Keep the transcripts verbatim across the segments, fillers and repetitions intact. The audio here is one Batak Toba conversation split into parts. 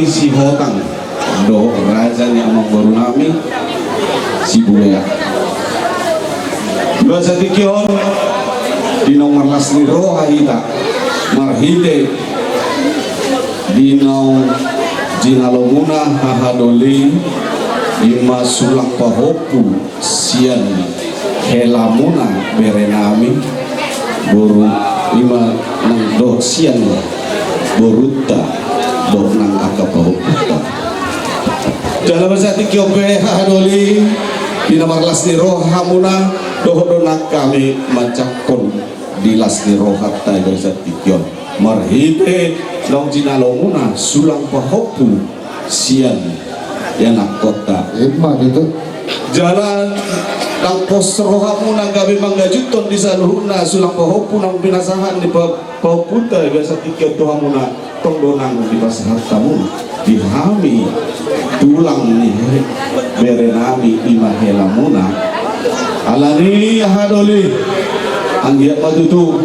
Sihotang dohot raja ni amangboru nami Sibuea. Di bagasan tingki on, di naung marlas ni roha hita marhite di naung jinalomuna hahadoli, i ma sulang pahompu sian helamuna bere nami, boru, i ma nang dohot sian borunta dohot nang angka pahompunta. Jala bagasan tingki on pe hahadoli, di na marlas ni roha hamuna, dohot do nang hami manjangkon di las ni rohanta di bagasan tingki on marhite naung jinalomuna sulang pahompu sian ianakkonta. Ima tutu. Jala nang pos rohamuna gabe manggajuthon di saluhutna sulang pahompu naung pinasahat ni pa-, pahompunta di bagasan tingki on tu hamuna, tong do nang dipasahat hamu di hami tulang ni bere nami i ma helamuna. Alani i hahadoli, anggiat ma tutu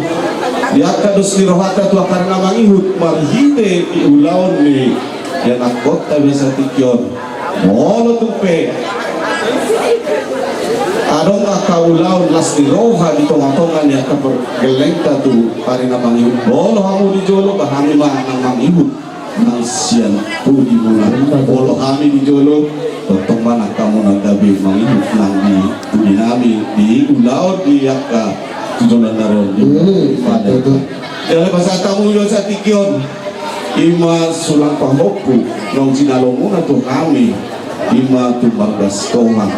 di angka dos ni rohanta tu angka ari na mangihut marhite di ulaon ni ianakkonta di bagasan tingki on. Molo tung pe adong angka ulaon las ni roha di tonga-tonga ni angka pargellengta tu ari na mangihut, molo hamu di jolo, ba hami ma na mangihut nang sian pudimuna. Molo hami di jolo, tongtong ma nang hamuna gabe mangihut nang di pudi nami di ulaon di angka tu joloan ni ari on di Eh, pade. Betul. Jala pasahat hamu di bagasan tingki on, i ma sulang pahompu naung jinalomuna tu hami, i ma tu margas Tohang.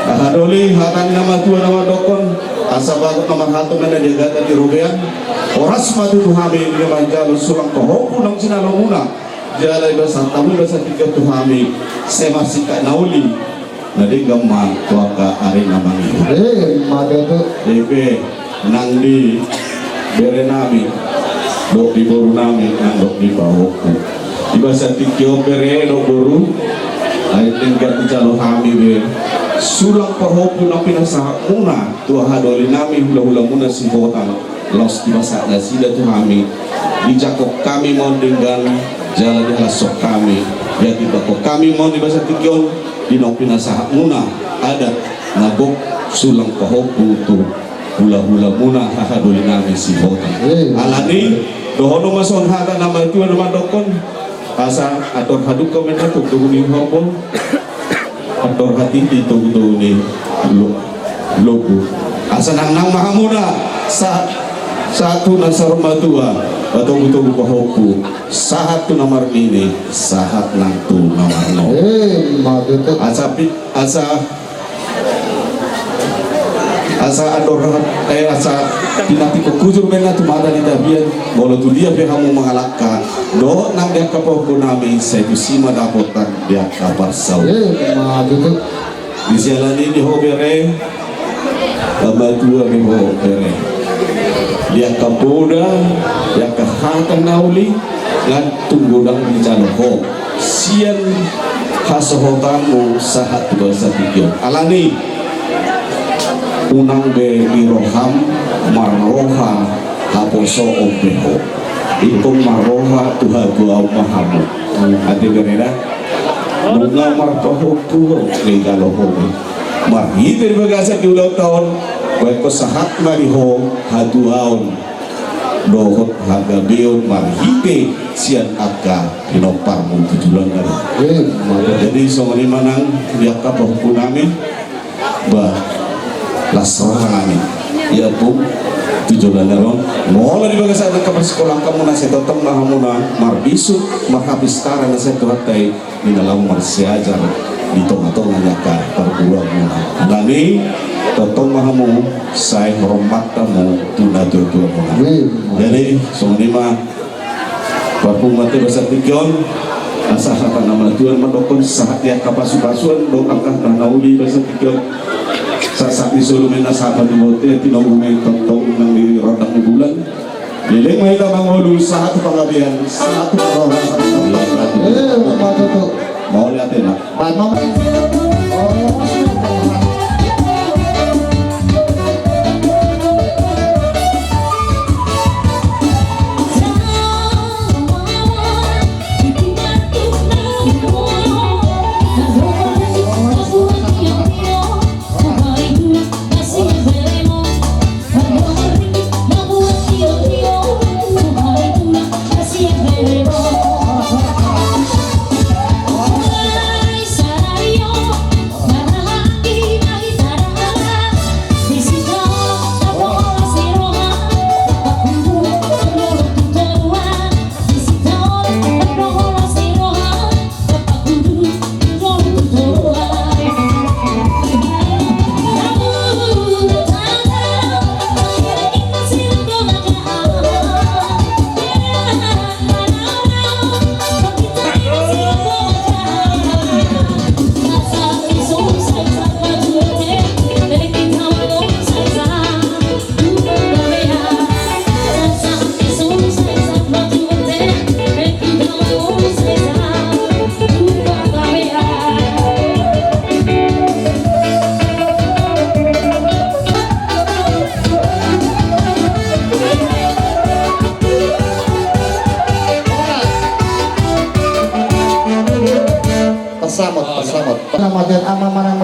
Hahadoli, hata ni na matua na mandokkon, asa bagot na marhalto ma na di agatan di robean. Horas ma tutu hami di na manjalo sulang pahompu naung jinalomuna. Jala dipasahat hamu di bagasan tingki on tu hami, sai marsingkat na uli, na denggan ma tu angka ari na mangihut. Eh, ima tutu. Ebe, nang di bere nami dohot di boru nami, nang dohot di pahompu. Di bagasan tingki on bere dohot boru, ai denggan dijalo hami be sulang pahompu naung pinasahatmuna tu hahadoli nami hula-hulamuna Sihotang, laos dipasahat nasida tu hami. Dijangkon hami ma on denggan, jala dihalashon hami, jala dibahen hami ma on di bagasan tingki on di naung pinasahatmuna adat na gok sulang pahompu tu hula-hulamuna hahadoli nami Sihotang. Eh. Alani i, dohonon ma songon hata ni na matua na mandokkon, asa andor hadungka ma inna togu-togu ni horbo, andor hatiti togu-togu ni lo-, lombu. Asa nangnang ma hamuna, sa-, sahat tu na saur matua, patogu-togu pahompu, sahat tu na marnini, sahat nang tu na marnono. Eh, ima tutu. Asa pi-, asa Asa andor, eh, asa pinantikkon hujur ma inna tu mata ni tapian, molo tu dia pe hamu mangalangka dohot nang di angka pahompu nami, sai tusi ma dapotan di angka parsaulian. Eh, ima tutu. Di siala ni i di ho bere, na matua be ho bere. Di angka poda, di angka hata na uli, nunga tung godang dijalo ho sian hasohotanmu sahat tu bagasan tingki on. Alani i, unang be di roham marroha haposoon be ho. Ingkon marroha tu hatuaon ma hamu. Ate bere da? Nunga marpahompu ho, dijalo ho be. Marhite di bagasan di ulaonta on, baen ho sahat ma di ho hatuaon dohot hagabeon marhite sian angka pinomparmu tu joloan ni ari on. Eh, ima tutu. Jadi songon i ma nang di angka pahompu nami, ba las roha nami. Ia pun tu joloan ni ari on, molo di bagasan angka parsikolaan hamuna, sai tongtong ma hamuna marbisuk marhapistara na sian Tuhanta i, di na laho marsiajar di tonga-tonga ni angka parguruanmuna. Alani i, tongtong ma hamu sai hormat hamu tu natua-tuamuna. Amin. Jadi songon i ma parpunguanta di bagasan tingki on, asa hata ni na matua mandokkon sahat di angka pasu-pasuan dohot angka hata na uli di bagasan tingki on. Sahat-sahat ni solu ma inna sahat ma tu bontean, tinogu ma i tongtong nang di rondang ni bulan. Leleng ma hita mangolu, sahat tu panggabean, sahat tu parhorasan. Eh, ima tutu. Mauliate ma. Baen ma.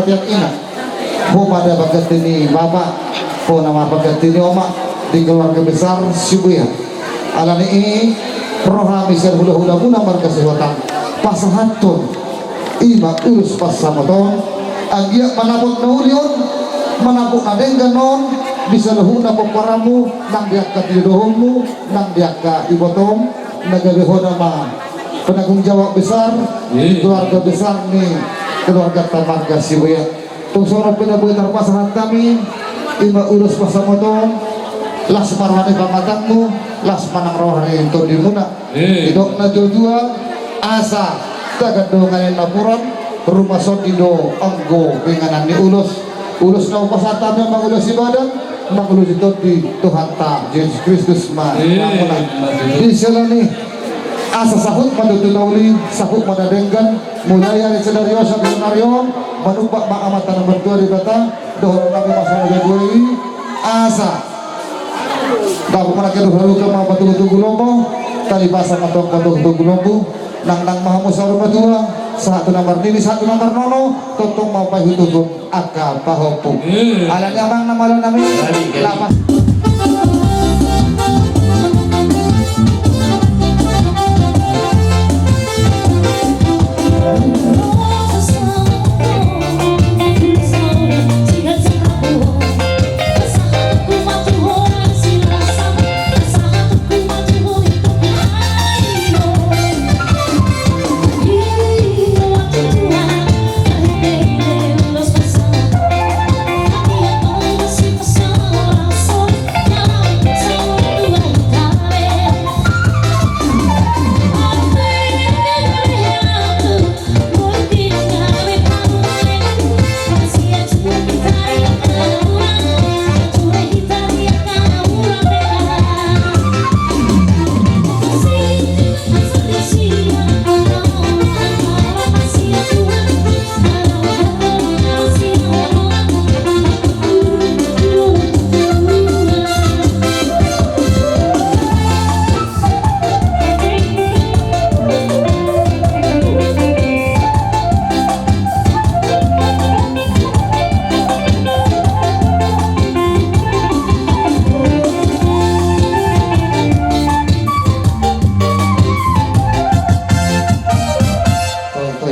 Yang ina, ho ma da pangganti ni bapa, ho nama pangganti ni oma di keluarga besar Sibuea. Alani i, ro hami sian hulahulamuna marga Sihotan pasahathon ima ulos pansamotan, anggiat manapot na uli on, manapot na denggan on di saluhutna pomparanmu, nang di angka tinadongmu, nang di angka ibotom, na gabe ho nama penanggung jawab besar di keluarga besar ni keluarganta marga Sibuea. Tung songon on pe na boi tarpasahat hami ima ulos pansamotan, las ma roha ni pamatangmu, las ma nang roha ni tondimuna. Didok na tuatua, asa tagan do inganan napuran, ruma sondi do anggo inganan ni ulos. Ulos na hupasahat hami on mangulosi badan, mangulosi tondi, Tuhanta Jesus Kristus ma. Di siala ni i, asa saut ma tutu na uli, saut ma na denggan, mulai ari sadari on sahat tu ari on, manumpak ma Amanta na martua Debata dohot nami ma songon na dua i, asa dapot ma nangkin dohot halumpang ma patogutogu lombu, tali basa ma tong patogutogu lombu, nangnang ma hamu saur matua, sahat tu na marnini, sahat tu na marnono, tongtong ma paihutihut angka pahompu. Alani i amang na malo nami, lapas.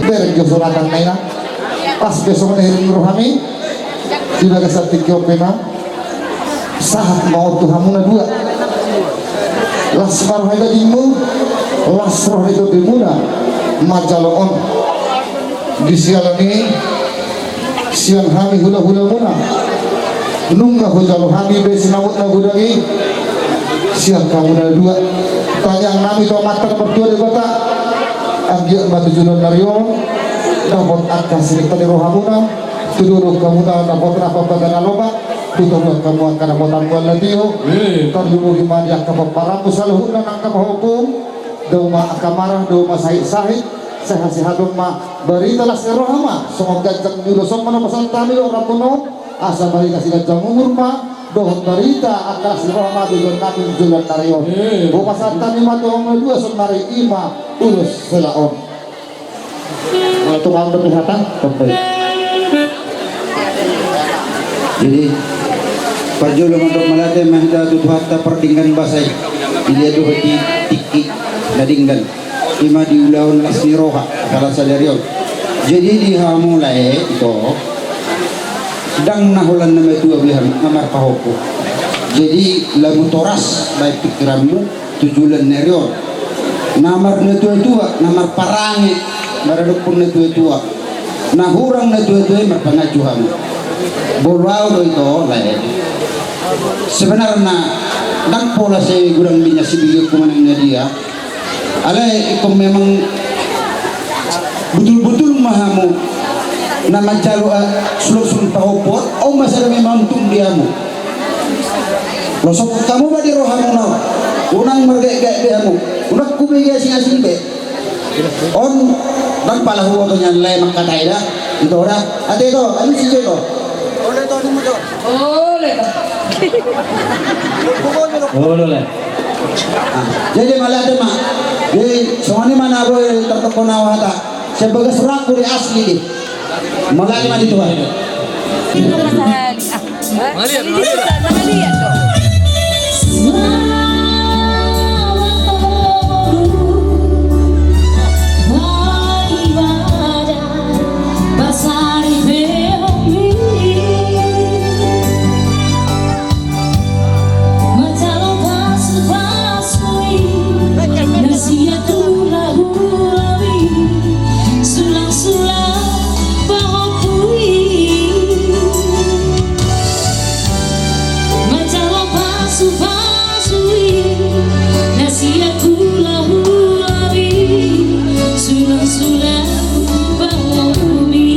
Bereng jo sunatan na ina. Pas besok na hirim rohami di bagasan tingki on pe na. Sahat ma on tu hamu na dua. Las ma roha ni dagingmu, las roha ni tondimuna manjalo on. Di siala ni i, sian hami hulahulamuna, nunga hujalo hami be sinamot na godang i sian hamu na dua. Tangiang nami tu Amanta na martua Debata, anggiat ma tu joloan ni ari on dapot angka sinipta ni rohamuna, tu dolok hamuna dapot na pambagana lomak, tu toruan hamu angka dapotan mual na tio. Tarlumobi ma di angka pomparanmu saluhutna nang angka pahompum. Dao ma angka marah, dao ma sahitasahit, sehatsehaton ma, barita las ni roha ma, songon ganjang ni ulos on ma na pasahat hami dohot rambu on, asa barita siganjang umur ma dohot barita angka las ni roha ma di joloan nami joloan ni ari on. Hupasahat hami ma tu hamu na dua saonnari, ima ulos hela on. Jadi parjolo mandok mauliate ma hita tu Tuhanta pardenggan basa i, di dia dohot di tingki na denggan, ima di ulaon las ni roha apala sadari on. Jadi di hamu lae, ito, ndang na holan na matua be hamu na marpahompu. Jadi lamu toras baen pingkiranmu tu joloan ni ari on. Na marnatuatua, na marparange maradophon natuatua, na hurang natuatua i marpanganju hamu. Molo au do, ito, lae, sebenarna ndang pola sai godang be nian sibegeonku manang na dia. Alai ingkon memang butulbutul ma hamu na manjalo, ah, sulangsulung pahompu on, on ma sada memang untung di hamu. Losok hamu ma di rohamuna on, unang margaitgait be hamu, unang hubege asingasing be. On ndang pala huboto nian lae mangkatai da, ito da. Ate, ito, anu si jo, ito. Ole. Ole. Ah, jadi mauliate ma. Jadi songon i ma na boi tartokon au hata. Sian bagas rohangku di asli di. Mauliate ma di Tuhan. Mangaliat, mangaliat. Mangaliat do. Manjalo pasupasu i, na sian hulahula i, sulangsulang pahompu i. Manjalo pasupasu i, na sian hulahula i, sulangsulang pahompu i.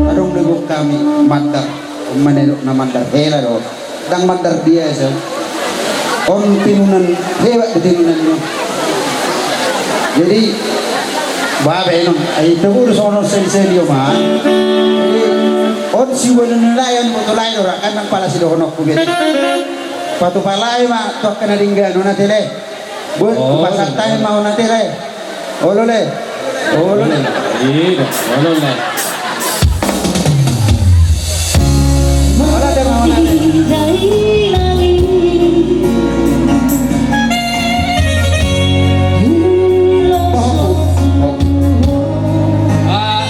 Adong do hami mandar, manang na mandar hela do. Ndang mandar biasa. On tinunan hebat di tinunan i. Jadi, babe non, ai tunggu songon sensei dio ma. Jadi, on siuan nilai on botol ai ora kan nang pala sidohononku biasa. Patu pala i ma tu angka na denggan on ate le. Buat pasantai ma on ate le. Olo le. Olo le. Ida, olo le. Olo le, olo le. Ah,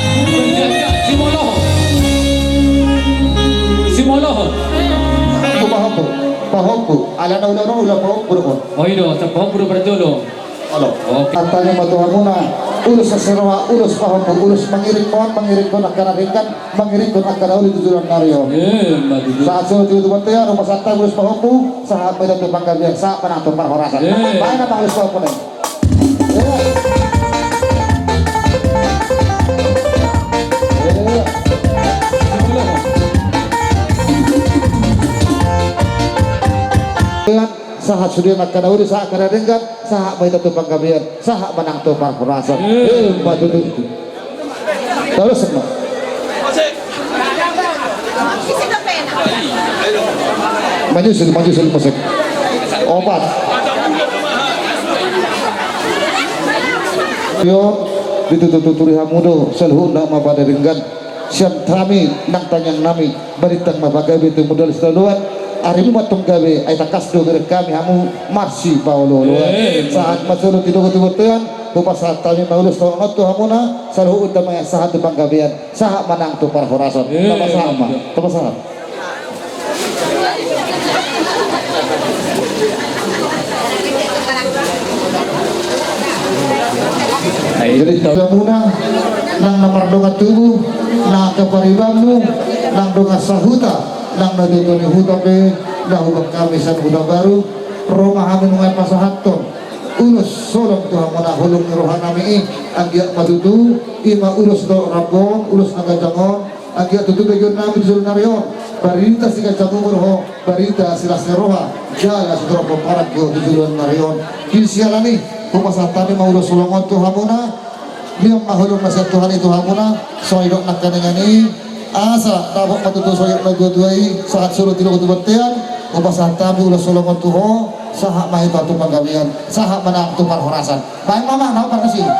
simoloho. Simoloho. Pahompu, pahompu. Alana ulaon, ulaon pahompu do. Oh, i do, pahompu do parjolo. Olo. Oke. Tangkas ma tu hamuna, ulos sasiro, ulos pahompu, ulos mangiringhon, mangiringhon angka na denggan, mangiringhon angka na uli tu joloan ni ari on. Eh, ma tutu. Sahat solu tu bontean, hupasahat hami ulos pahompu, sahat ma hita tu panggabean, sahat ma nang tu parhorasan. Eh. Baen ma ulos pahompu na i. Eh. Eh. Sahat sude ma angka na uli, sahat angka na denggan, sahat ma hita tu panggabean, sahat ma nang tu parhorasan. Eh. Eh, ma tutu. Torus ma. Manyusul, manyusul musik. Opat. Yo, dituturi hamu do saluhutna ma pardenggan. Sian hami nang tangiang nami, barita ma pagabe tu mudal sitaluan, arimu ma tong gabe, ai tangkas do bereng hami hamu marsipaolooloan. Eh, sahat ma solu tu dohot tu bontean, hupasahat hami ma ulos songon on tu hamuna, saluhutna ma sahat tu panggabean, sahat ma nang tu parhorasan. Eh, tapasahat ma, tapasahat. Jadi, hamuna, nang na mardongan tubu, nang angka paribanmu, nang dongan sahuta, nang na di tonga ni huta pe, na hubahen hami sian Huta Baru, ro ma hami nuaeng pasahathon ulos holong tu hamuna, holong ni roha nami i, anggiat ma tutu, i ma ulos dolok rambu on, ulos na ganjang on, anggiat tutu begeon nami tu joloan ni ari on, barita siganjang umur ho, barita silas ni roha, jala sitorop pomparan ho tu joloan ni ari on. Di siala ni i, hupasahat hami ma ulos holong on tu hamuna, lehon ma holong na sian Tuhan i tu hamuna, songon i dohot nangkaningan i, asa dapot ma tutu songon i na tuatua i, sahat solu tu dohot tu bontean, hupasahat hami ulos holong on tu ho, sahat ma hita tu panggabean, sahat ma nang tu parhorasan. Baen ma, Amang, na parhorasan i.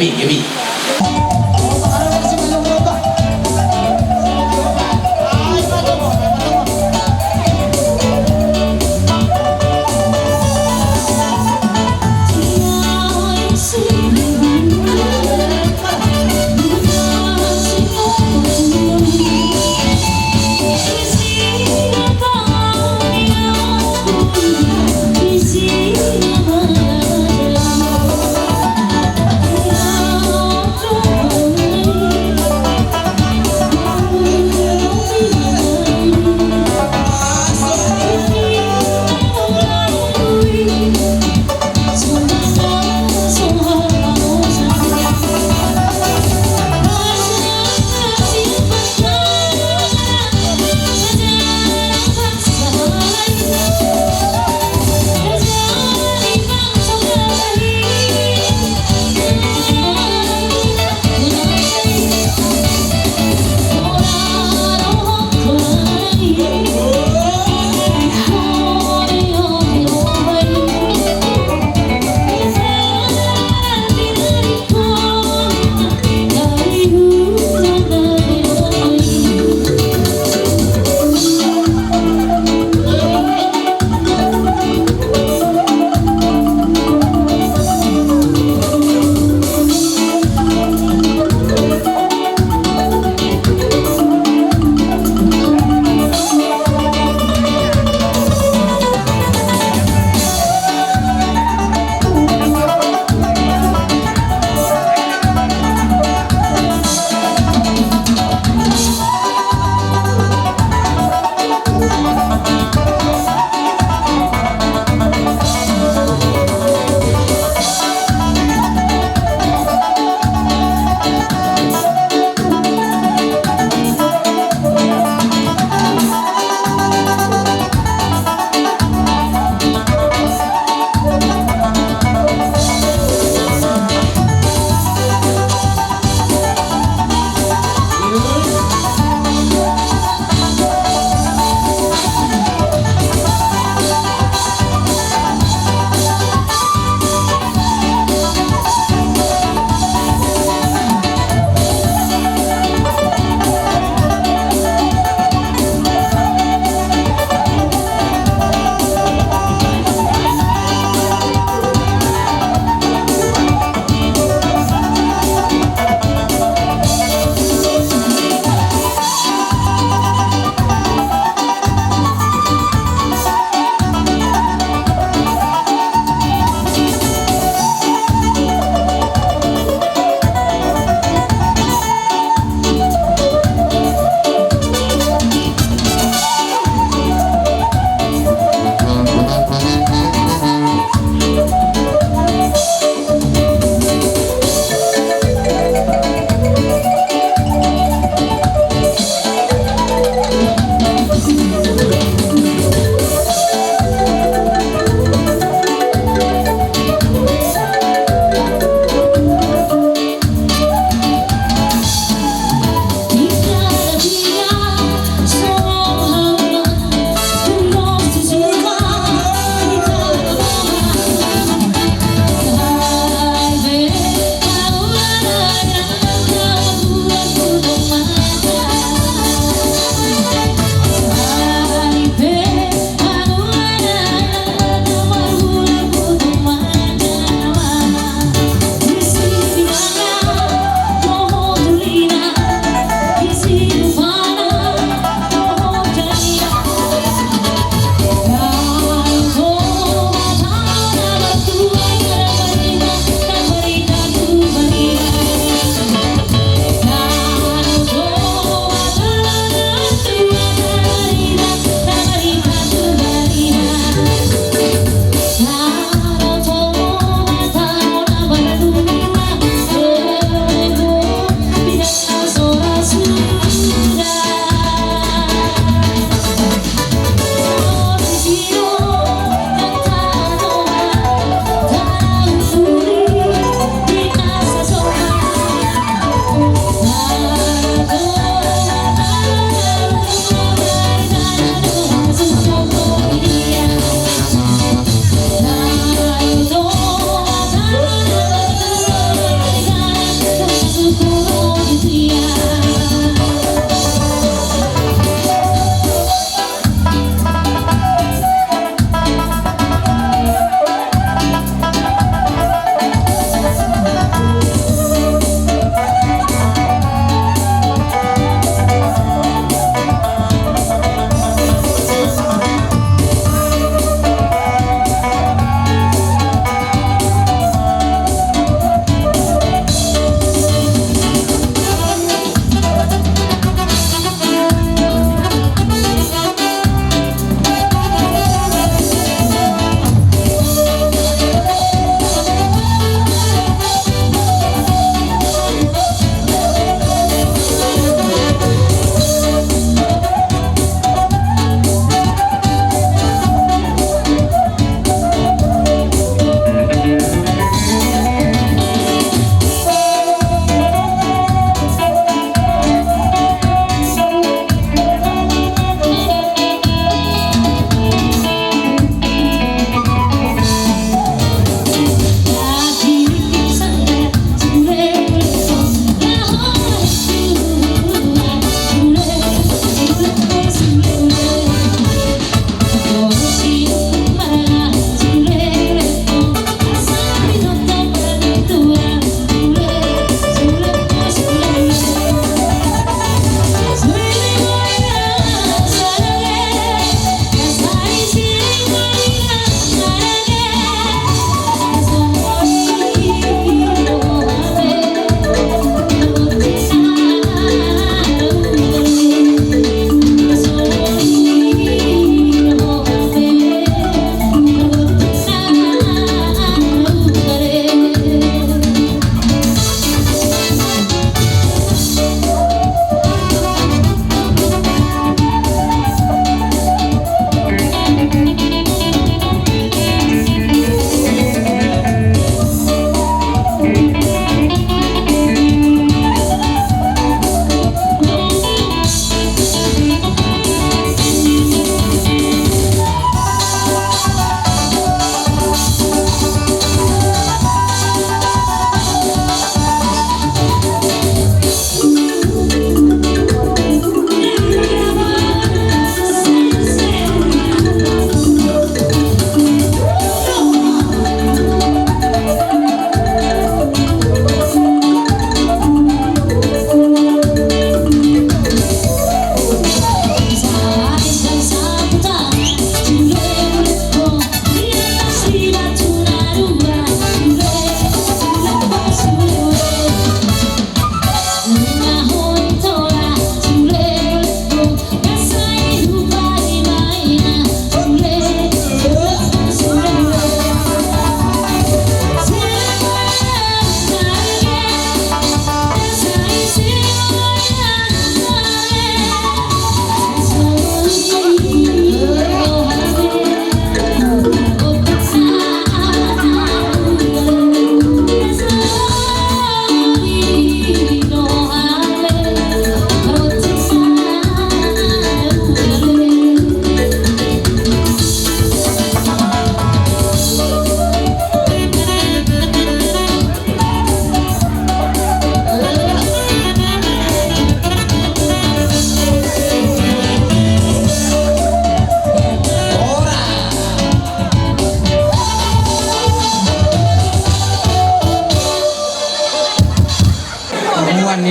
Emi.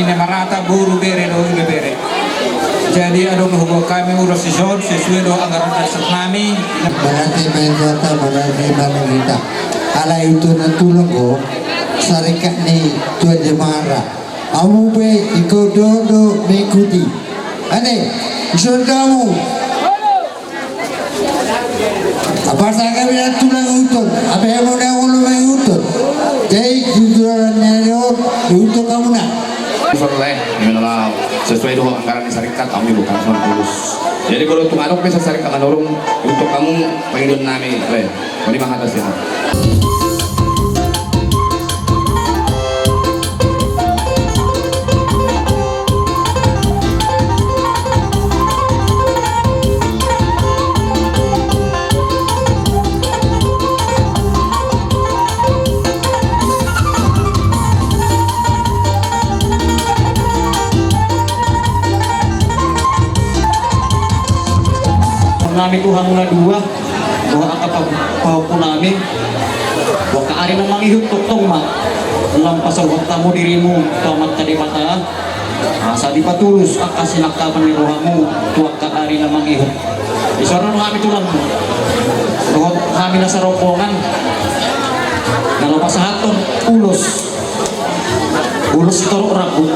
Ina marata boru bere do iba bere. Jadi adong do huboan hami ulos dison sesuai do anggaran dasar nami. Berarti main kota, berarti main kita. Alai untun na tulang do, sarikat ni Tuan Jemara. Hamu pe ingkon do mengikuti. Ane, ison do hamu. Apa sangka bilang tulang uton, apa yang mau dia ngomong main uton. Jadi tujuan nyari on, uton hamu na. Ulos le, di mana lah, sesuai dengan anggaran di sarikat, kami bukan sama tulus. Jadi kalau tung adong pe sarikat manurung, uton hamu, pangidoan nami le. Mari manghatas ya. Nami Tuhan mula dua. Dohot angka pa-, pahompu nami, tu angka ari na mangihut tongtong ma lam pasahat hamu dirimu tu Amanta Debata, asa dipatulus angka sinangkapan ni rohamu tu angka ari na mangihut. Dison do hami tulang dohot hami na sarombongan na laho pasahathon ulos. Ulos sitorop rambu,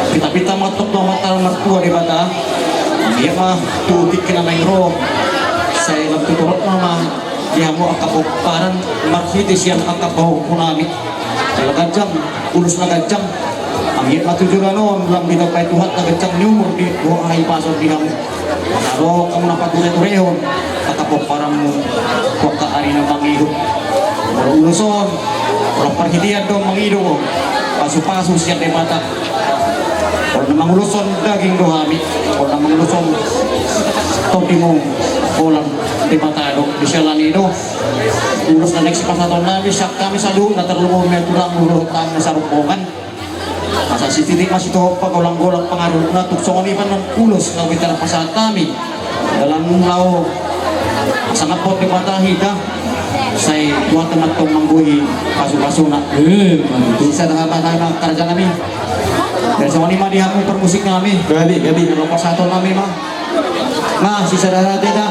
pinta-pinta ma antong tu Amanta na martua Debata. Ia ma tu tingki na naeng ro, sai lam tu torop nama di hamu angka pomparan marhite sian angka pahompu nami. Jala ganjang, ulos na ganjang. Ia ma tu joloan on lam ditambai Tuhan na ganjang ni umur di dohot hahipason di hamu. Asa adong hamu na pature-turehon angka pomparanmu tu angka ari na mangihut. Molo ulos on, holan parhitean do mangido pasu-pasu sian Debata. Holan na manguloshon daging do hami, holan na manguloshon tondimuna, holan Debata do. Di siala ni i do ulos na naeng sipasahaton nami sian hami saluhutna, tarlumobi ma tulang dohot hami na sarombongan. Asa sititi ma sitohop pagolanggolang pangarahutna, tung songon i pe annon ulos na boi tarpasahat hami. Dalan laho, asa ngampu Debata hita, sai Tuhanta ma antong manggohi pasu-pasuna. Eh, mantap. Di sada hata na karja nami. Jadi songon i ma di hamu parmusik nami. Gabe, gabe. Laho pasahaton nami ma. Nah, sisa darah tidak.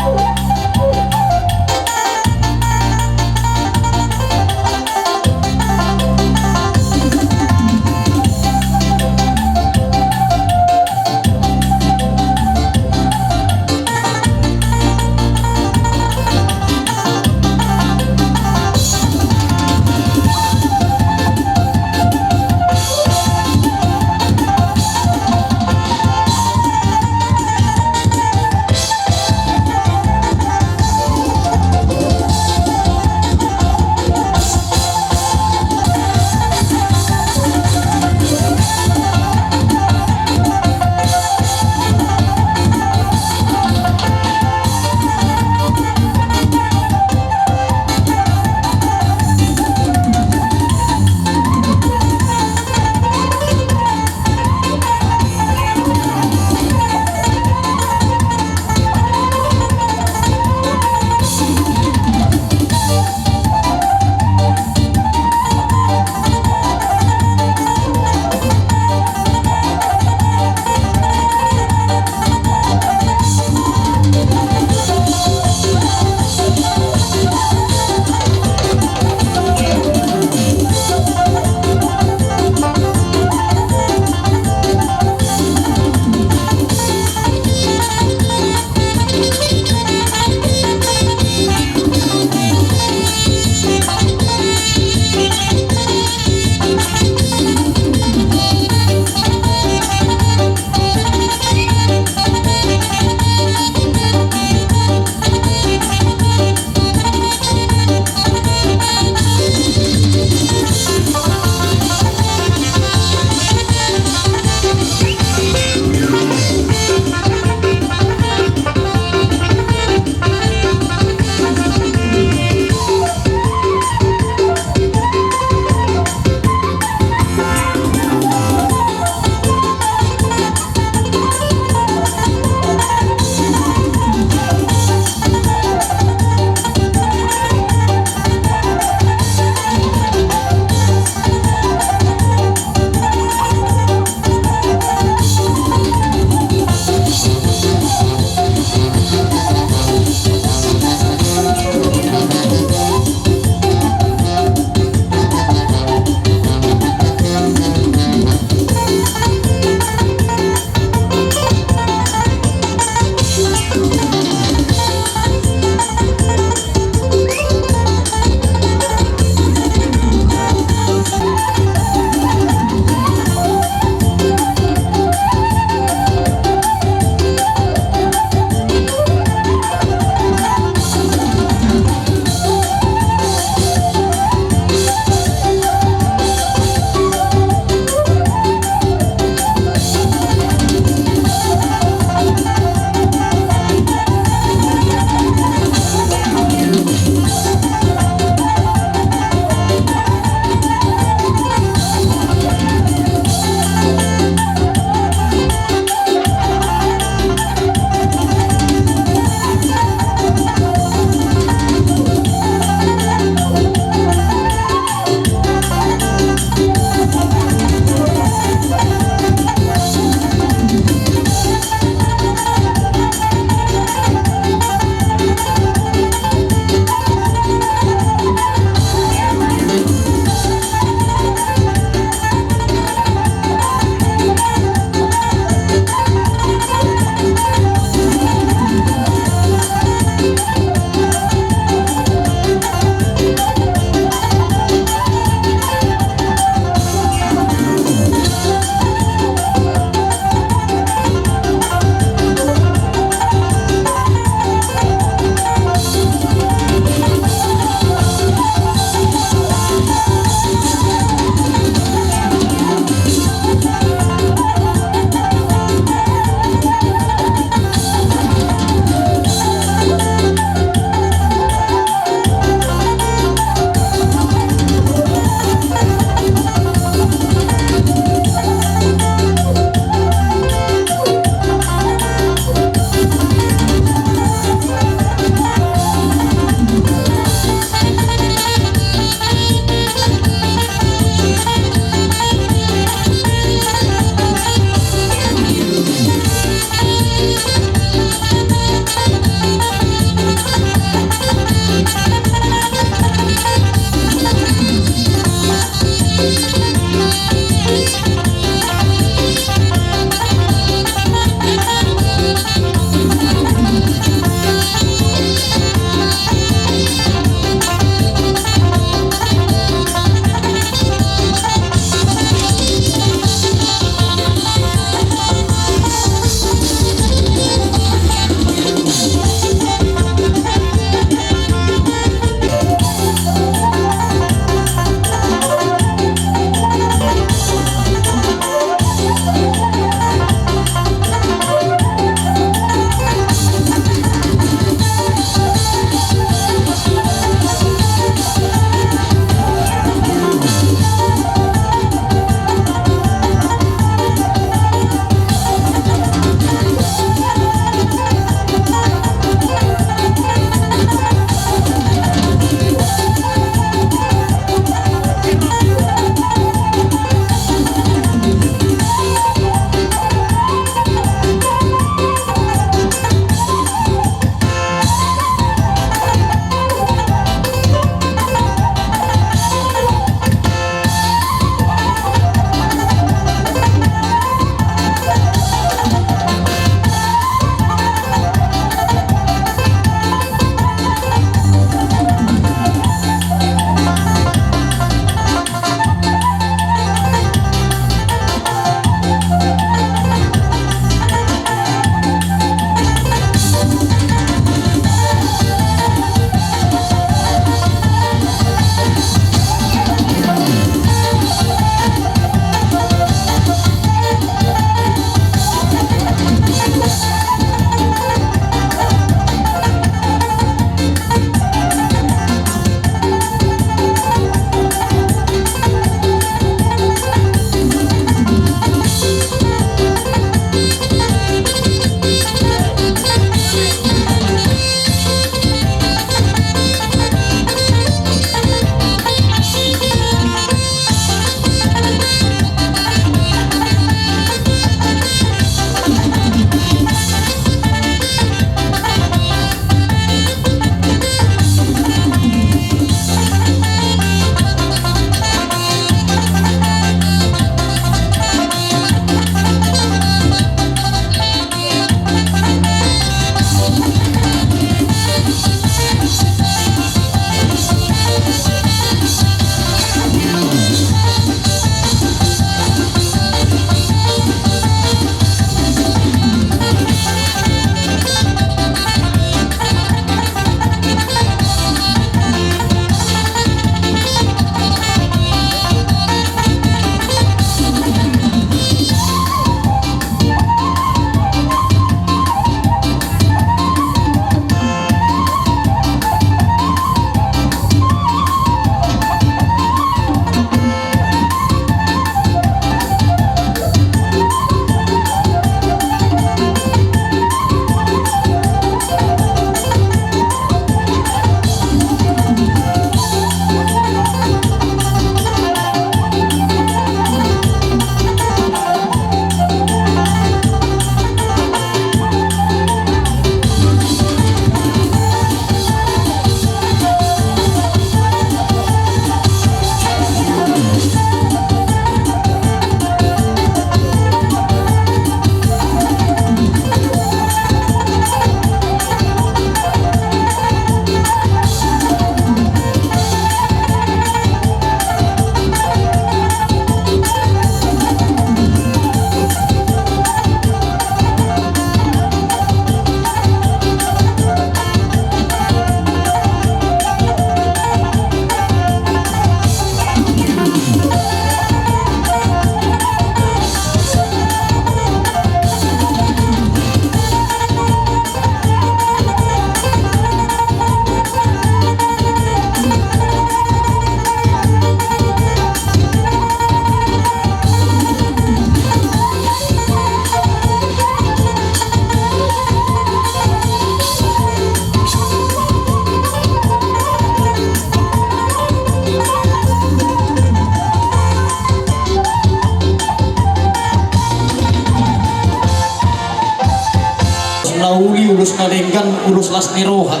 Ulos na denggan, ulos las ni roha.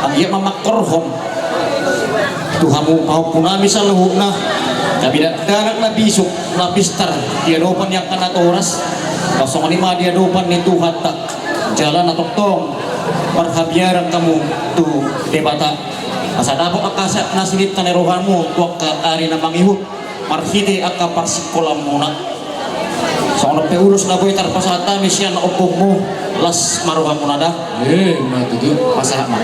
Anggiat ma mangkorhon tu hamu pahompu nami saluhutna. Gabe dakdanak na bisuk, na pistar di adopan ni angka natoras. Songon i ma di adopan ni Tuhanta. Jala na tongtong marhabiaran hamu tu Debata. Asa dapot angka na sininta ni rohamu tu angka ari na mangihut. Marhite angka parsingkolanmuna. Songon on pe ulos na boi tarpasahat hami sian ompungmu, las ma rohamuna da. Eh, ma tutu. Pasahat ma.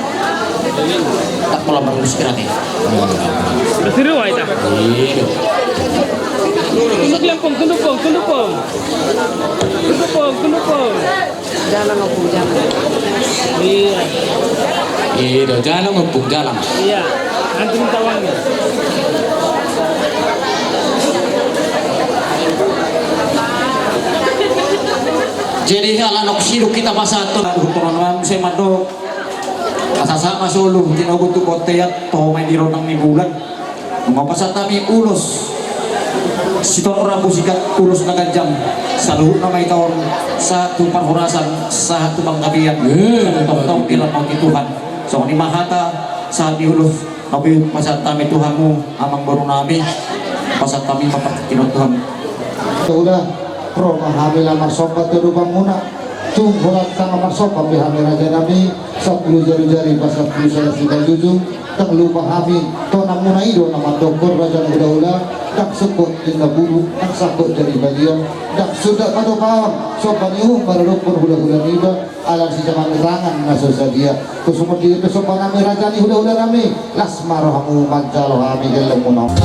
Tak pola marulus kirate. Tunduk, Pong, tunduk, Pong, tunduk, Pong. Tunduk, Pong, tunduk, Pong. Jalang, Ompung, jalang. Iya. Iya, do, jalang, Ompung, jalang. Iya. Antri tawangnya. Jadi, ala nunga sidung hita pasahathon, urutoran langsung mandok. Asa sahat ma solu, tinogu tu bontean, toho ma i di rondang ni bulan. Nunga pasahat hami ulos sitorop rambu sikat, ulos na ganjang, saluhutna ma hita on, sahat tu parhorasan, sahat tu panggabean. Eh, tongtong dilehon ni Tuhan. Songon i ma hata, sahat ni ulos, na boi pasahat hami tu hamu, amangboru nami, pasahat hami ma partingkian Tuhan. Udah, ro ma hami laho marsomba tu adopanmuna, tung holan sanga marsomba be hami raja nami, sampulu jari-jari, pasampulu sada simanjujung, Ndang lupa hami, tonangmuna i do na mandok, raja ni hulahula, ndang sungkot ninna bulu, ndang sangkot jari balian, ndang suda padopaon, somba ni uhum maradophon hulahula niba, ala sijaman tangan na so sadia. Tung songon i pe somba nami raja ni hulahula nami, las ma rohamu manjalo hami gellengmuna on.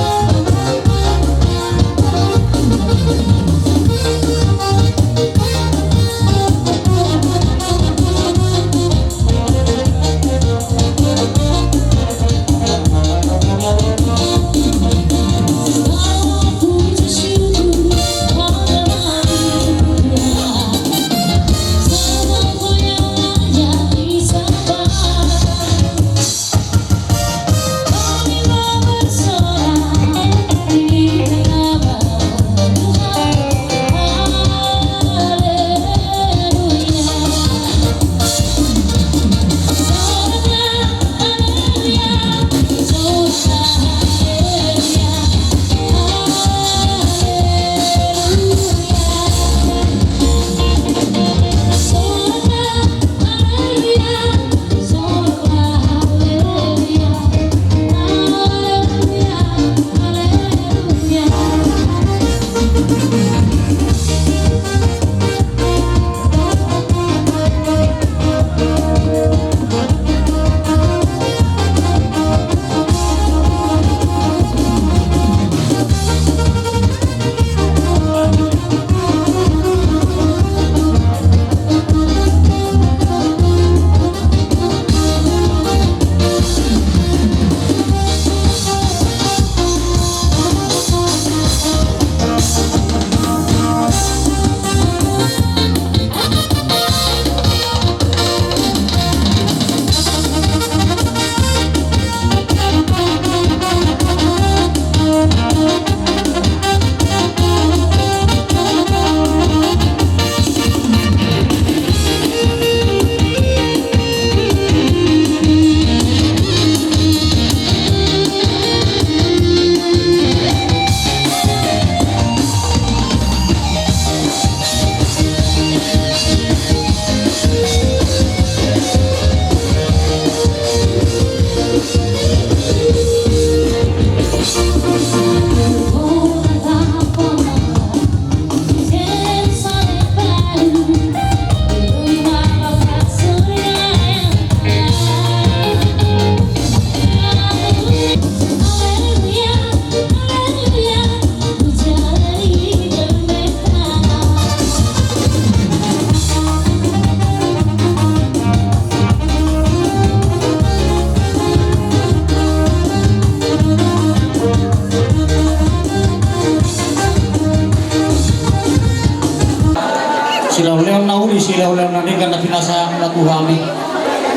Silehonlehon na uli, silehonlehon na denggan na pinasahatna tu hami.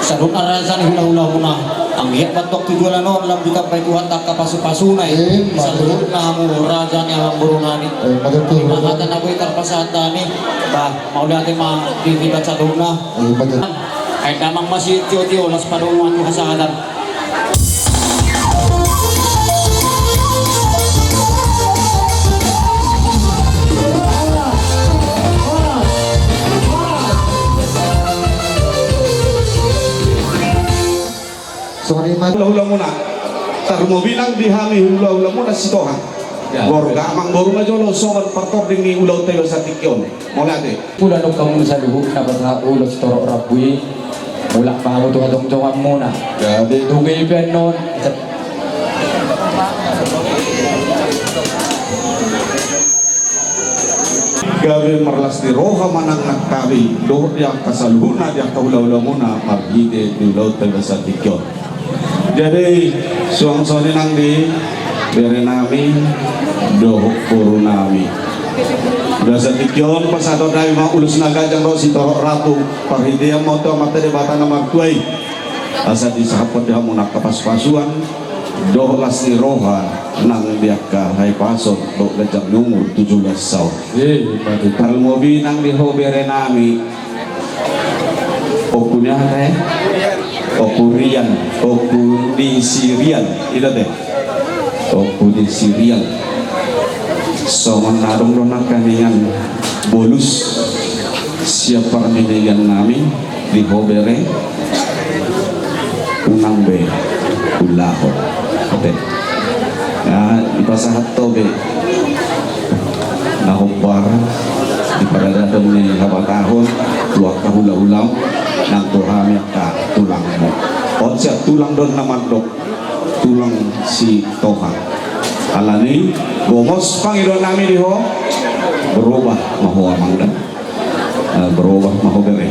Saluhutna raja ni hulahulamuna. Anggiat ma tong tu joloan on lam ditambai Tuhanta angka pasupasuna i. Eh, saluhutna hamu raja ni amangboru nami. Eh, ima tutu. Ima hata na boi tarpasahat hami. Bah, mauliate ma di hita saluhutna. Eh, ima tutu. Ai damang masitio-tio las padomu tu hasahatan. Songon i ma hula-hulamuna. Tarlumobi nang di hami hula-hulamuna Sitohang. Borga amangboru ma jolo songon partording ni ulaonta di bagasan tingki on. Mauliate. Ulaon hamu saluhutna pasahat ulos torop rambu i. Mulak ma hamu tu hatongtonganmuna. Jadi. Dung i pe annon. Gabe marlas ni roha ma nang nangkami dohot di angka saluhutna di angka hula-hulamuna marhite di ulaonta di bagasan tingki on. Jadi suang songon i nang di berenami dohot borunami. Di bagasan tingki on pasahatonnami ma ulos na ganjang dohot sitorop rambu, parhitean ma tu Amanta Debata na martua i. Asa disahaphon di hamu nangkin pasu-pasuan dohot las ni roha nang di angka hahipason dohot ganjang ni umur tujuh belas taon. Eh, ima tutu. Tarlumobi nang di ho berenami. Ompu ni aha, eh? Ompu Rian, ompu ni si Rian. I do ate. Ompu ni si Rian. Songon na adong do nangkaningan bolus sian parmenegiannami di ho bere, unang be ulahon. Ate. Na dipasahat ho be na hombar di paradaton ni habatahon tu angka hula-hulam nang tu hami angka tulangmu. On sian tulang do na mandok, tulang Sitohang. Alani gomos pangidoannami di ho, berubah ma ho amang da. Eh, berubah ma ho bere.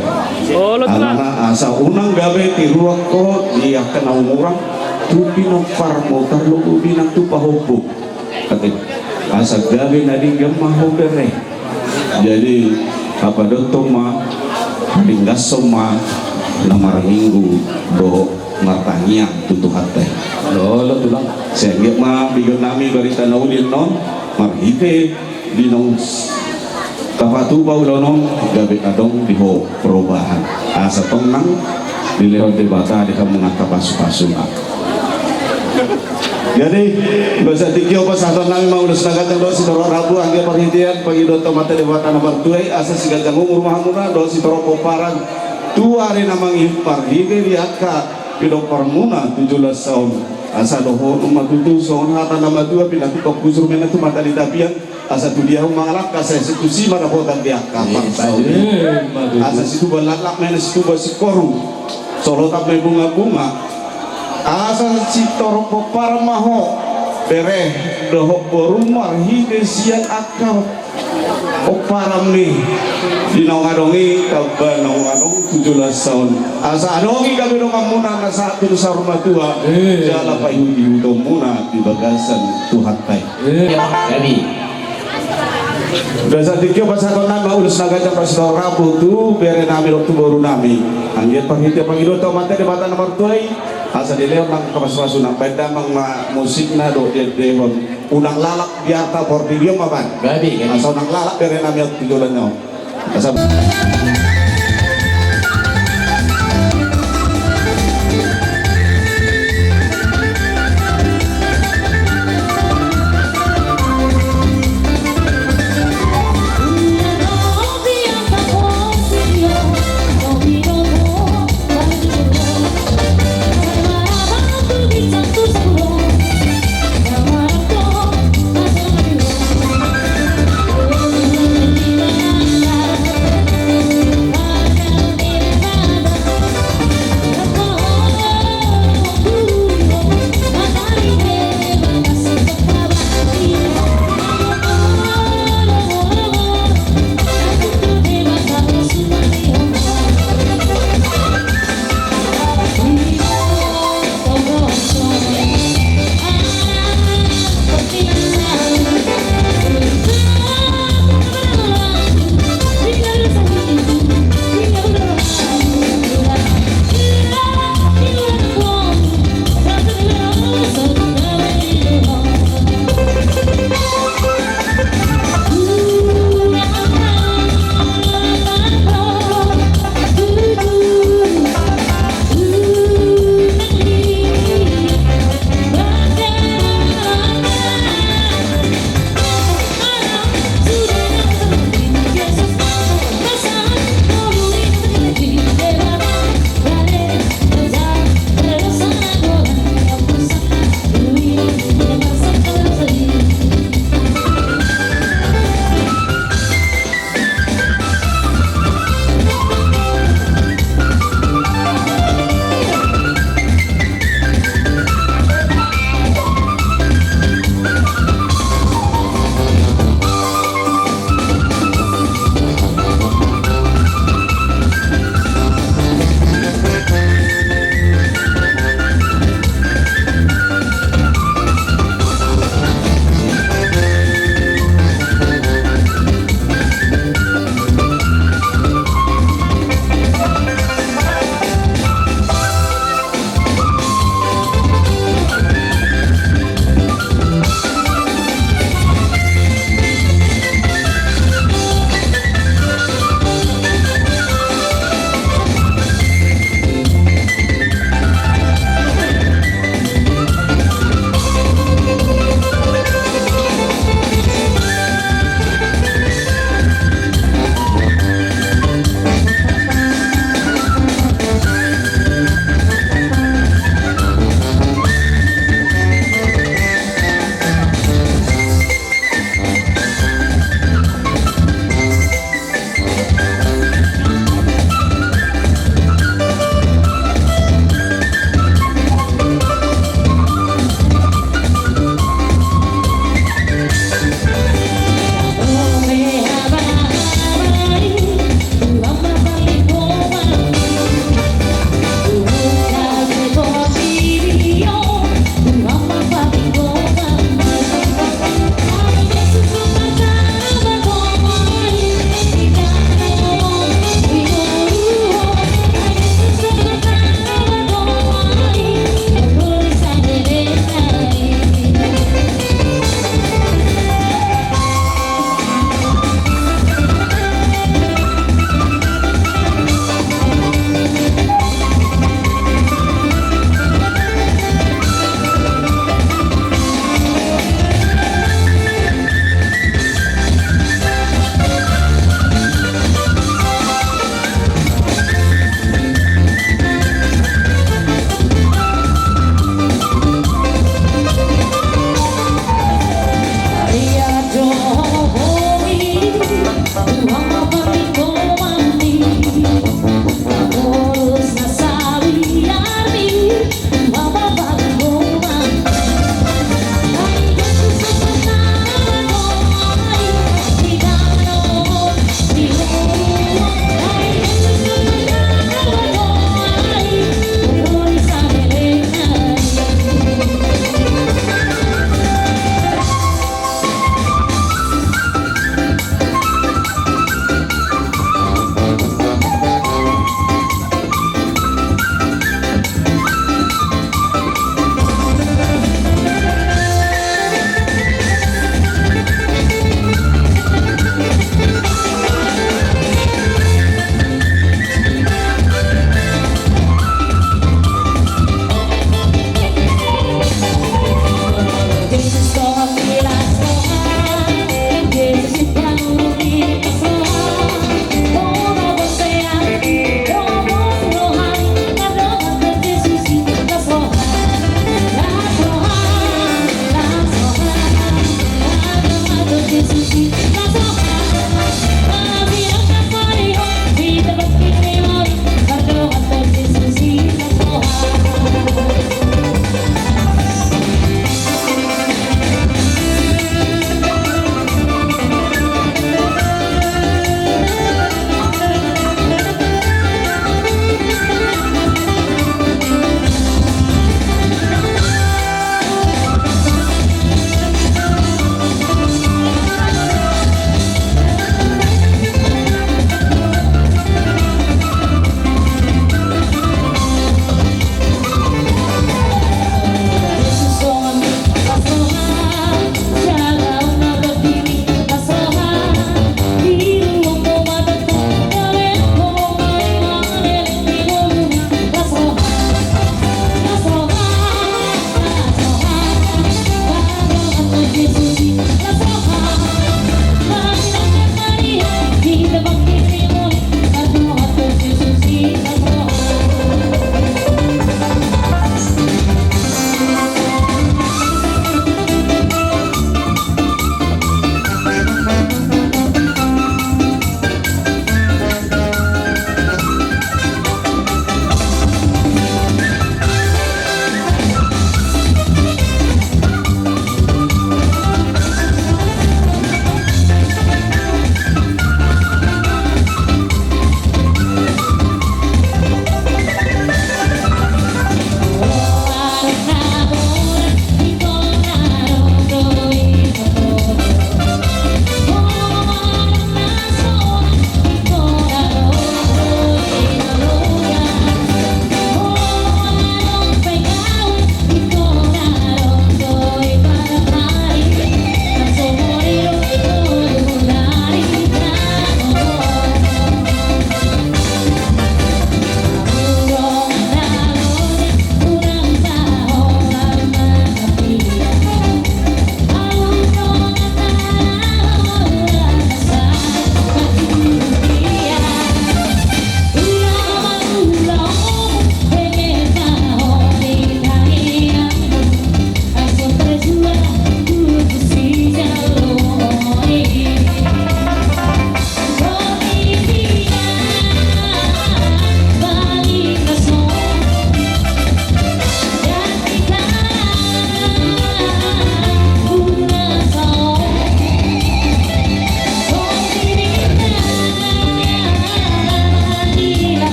Alana asa unang gabe tiruan ho di angka na umurang tu pinomparmu, tarlumobi nang tu pahompu. Ate, asa gabe na denggan ma ho bere. Jadi hapadothon ma, haringgason ma na marminggu dohot martangiang tu Tuhanta i. Olo tulang. Sai anggiat ma begeonnami barita na uli annon marhite di naung tapatupa ulaon on gabe adong di ho perubahan. Asa tong nang dilehon Debata di hamu nangkin pasu-pasuna. Jadi bagasan tingki on pasahatonnami ma ulos na ganjang dohot sitorop rambu anggiat parhitean pangidoan tu Amanta Debata na martua i asa siganjang umur ma hamuna dohot sitorop pomparan tu ari na mangihut marhite di angka pinomparmuna tujuh belas taon. Asa dohonon ma tutu songon hata na matua, pinatupa hujur ma inna tu mata ni tapian. Asa tu dia hamu mangalangka sai situsi ma dapotan di angka parsaoran. Asa situbuan laklak ma inna situbuan singkoru, solotan ma i bunga-bunga. Asa sitorop pomparan ma ho bere dohot boru marhite sian angka pomparanmi di naung adong i tamba naung adong tujuh belas taon. Asa adong i gabe donganmuna na sahat tu saur matua jala paihuthonmuna di bagasan Tuhanta i. Gabe. Bagasan tingki on pasahatonnami ma ulos na ganjang dohot sitorop rambu tu berenami dohot tu borunami. Anggiat parhitean pangidoan tu Amanta Debata na martua i asa dilehon nangkin pasu-pasuna. Baen damang ma musikna dohot diendehon. Unang lalap biarta portibi on ma baen. Gabe, gabe. Asa unang lalap berenami on tu joloan on. Asa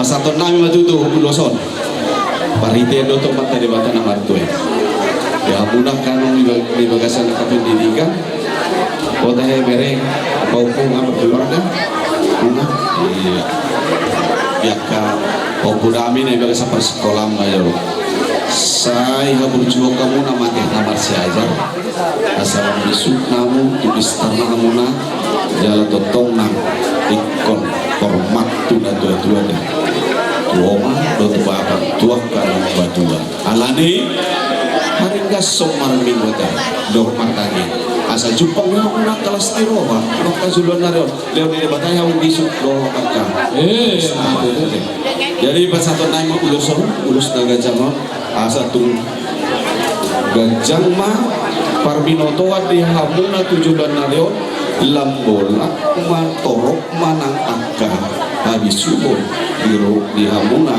Pasahatonnami ma tutu ulos on. Parhitean dohot Amanta Debata na martua i. Di hamuna angka anong di bagasan angka pendidikan. Olo tahe bere, pahompu nga berkeluarga. Nunga. Iya. Di angka pahompu nami na di bagasan parsikolaan ma jolo. Sai haburjuon hamuna ma ate na marsiajar. Asa bisuk hamu tu pistar na hamuna, jala tongtong nang ingkon hormat tu na tua-tua da. Tu oma dohot tu bapa, tu angka na matua. Alani, haringgas so marminggu da, dohot martangiang. Asa jumpang ni hamuna kelas ni roha, angka joloan ni ari on. Lehon ni Debata hamu bisuk dohot angka. Eh, jadi pasahatonnami ma ulos on, ulos na ganjang on. Asa tung ganjang ma parbinotoan di hamuna tu joloan ni ari on, lam bolak ma torop ma nang angka habisuhon di ro-, di hamuna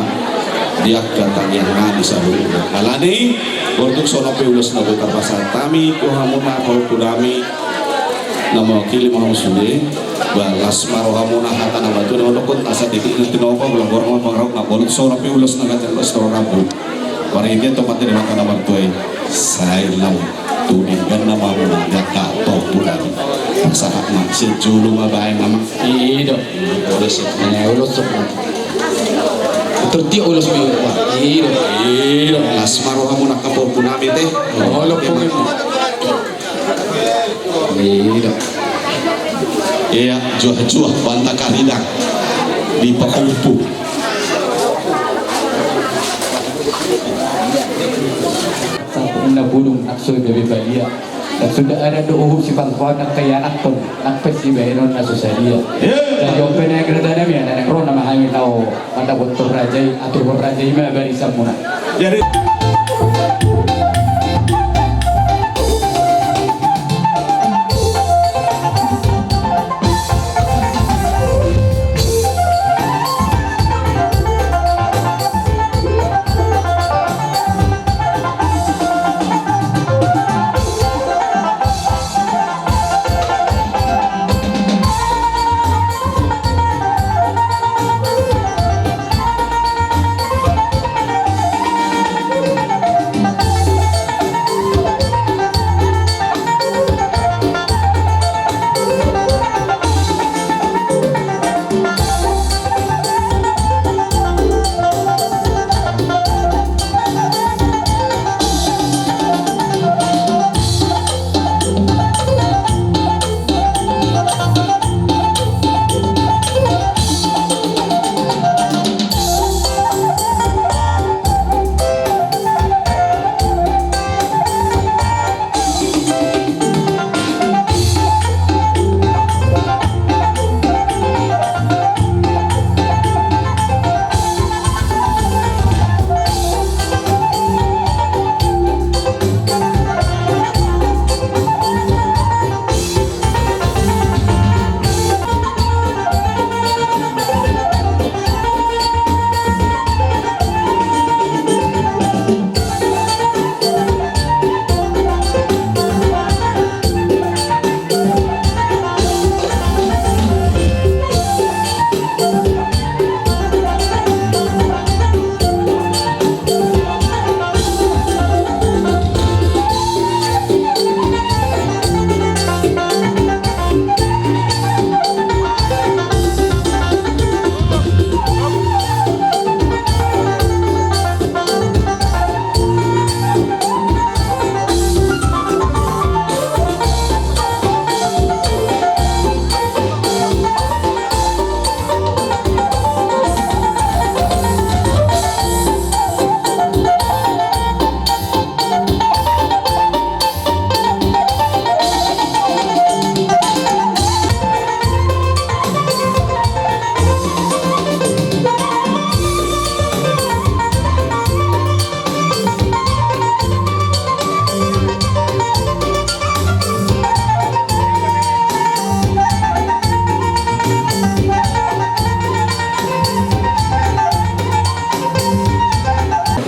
di angka tangiang nami saluhutna. Alani, bortuk songon on pe ulos na boi tarpasahat hami tu hamuna pahompu nami. Na mewakili ma hamu sude, ba las ma rohamuna hata na matua na mandokkon asa titik na tinopa, bolang borngin ma pangarahutna, borngin songon on pe ulos na ganjang, ulos na rambu. Marhite tu Amanta Debata na martua i, sai lam tu denggan na ma hamuna di angka pahompu nami. Pasahat ma, sian jolo ma baen nama. I do. Ulos. Eh, ulos. Tertiok ulos mi. I do. I do. Las ma rohamuna angka pahompu nami te. Olo, pahompu. Iya. Iya, juah-juah banta karidang di pahompu. Sampe na bulung nang so gabe badia. Nang so nda adat do uhum sipangkuan nang pe ianakhon, nang pe sibahenon na so sadia. Iya. Jadi on pe na kereta nami, na naeng ro nama hami tau. Mata botor raja i, atur botor raja i ma barisan muna. Jadi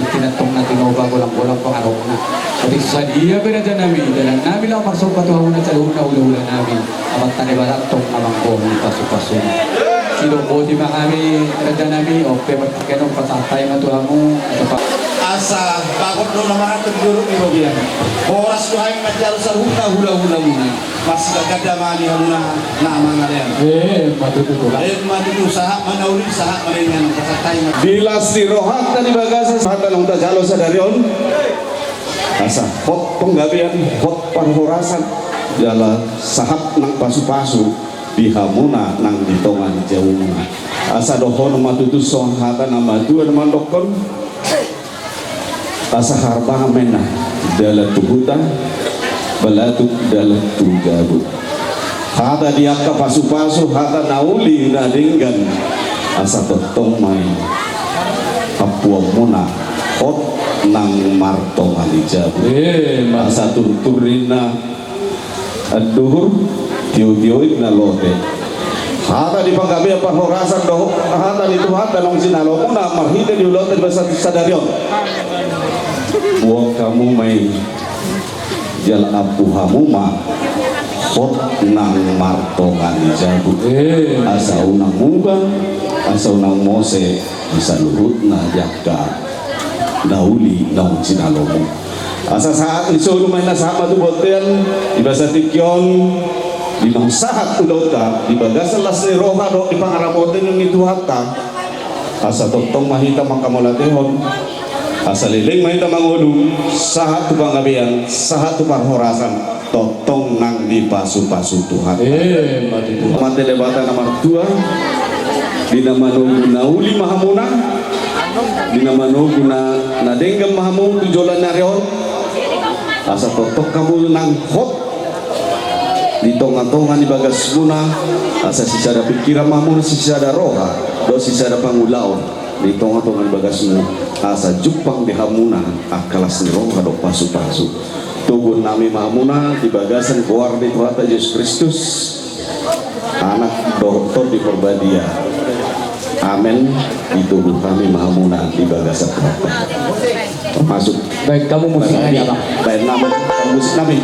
Tinatong na tinopa, golang-golang pangarahutna. Otik sadia pe raja nami, dalan nami laho marsomba tu hamuna saluhutna, hula-hula nami. Amanta Debata tong na manggohi pasu-pasuna. Didok boti ma hami, raja nami, ope martangke on pasahat hami ma tu hamu, asa pa- Asa bagot do na marangkup di dolok ni robean. Horas do hami manjalo saluhutna hulahula muna. Marsigaganda ma di hamuna na mangalean. Eh, ma tutu, tulang. Eh, ma tutu, sahat ma na uli, sahat ma na denggan, pasahat hami ma. Di las ni rohanta di bagasan hata naung tajalo sadari on. Asa hot panggabean, hot parhorasan, jala sahat nang pasupasu di hamuna nang di tonga ni jabumuna. Asa dohonon ma tutu songon hata na matua na mandokkon: Asa harbangan ma inna dalan tu huta, balatuk dalan tu jabu. Hata di angka pasupasu, hata na uli na denggan, asa tongtong ma i ampuanmuna hot nang martonga ni jabu. Eh, ma- Asa turtur ninna anduhur, tiotio ninna lote. Hata ni panggabean parhorasan dohot hata ni Tuhanta naung jinalomuna marhite di ulaonta di bagasan sadari on. Boan hamu ma i, jala ampu hamu ma hot nang martonga ni jabu. Eh. Asa unang muba, asa unang mose di saluhutna di angka na uli naung jinalomu. Asa sahat ni solu ma inna, sahat ma tu bontean di bagasan tingki on, di naung sahat ulaonta di bagasan las ni roha dohot di pangaramotion ni Tuhanta. Asa tongtong ma hita manghamauliatehon, asa leleng ma hita mangolu, sahat tu panggabean, sahat tu parhorasan, tongtong nang dipasupasu Tuhan. Eh, ma tutu. Amanta Debata na martua, di na manogu na uli ma hamuna, di na manogu na, na denggan ma hamu tu joloan ni ari on. Asa tongtong hamu nang hot di tongatonga ni bagasmuna, asa sisada pingkiran ma hamu, sisada roha dohot sisada pangulaon di tongatonga ni bagasmu, asa jumpang di hamuna angka las ni roha dohot pasupasu. Toguon nami ma hamuna di bagasan goar ni Tuhanta Jesus Kristus, Anak dohot Tondi Porbadia. Amen. Ditogu hami ma hamuna di bagasan Tuhanta. Masuk. Baik, hamu musik nami, Abang. Baik, nama musik nami.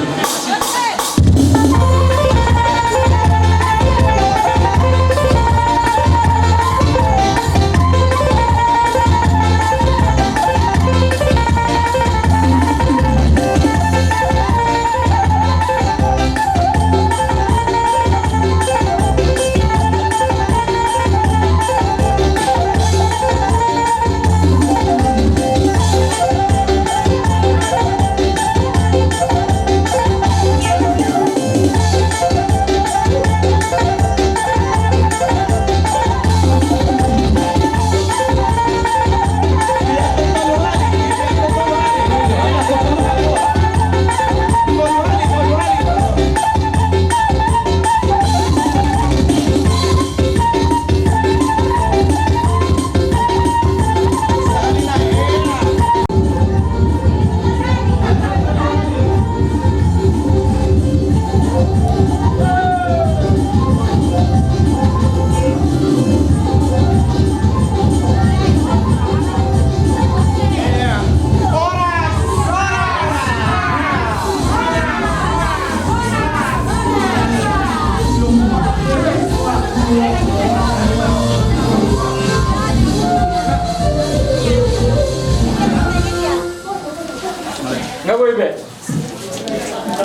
Nga boi be.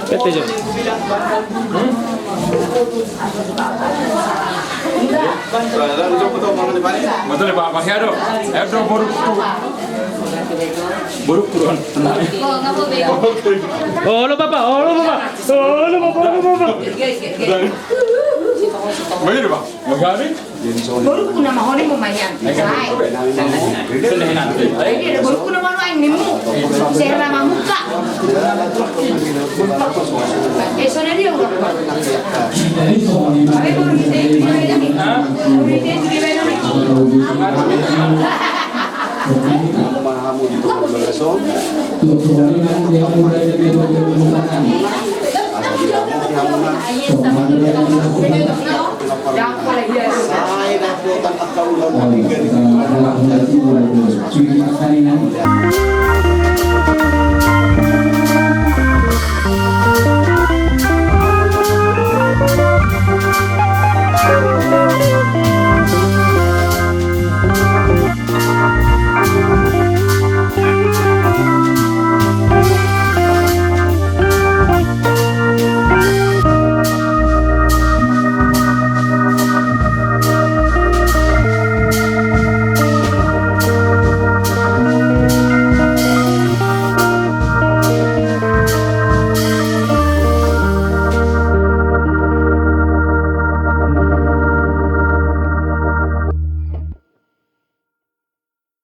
Bete jo. Betul ya, Pak, Pak Yado. Edo boruk tu. Boruk tu. Olo, Bapak, olo, Bapak. Olo, Bapak, olo, Bapak. Begitu, Pak. Magari? Borukku na mahoni mo manyan. Borukku na mahoni aing nimmu. Sera mamuka. Eh, sona dia udah. Abe boru kita itu mana dia? Boru kita itu di mana nih? Mahamu di Tuhan Bagason.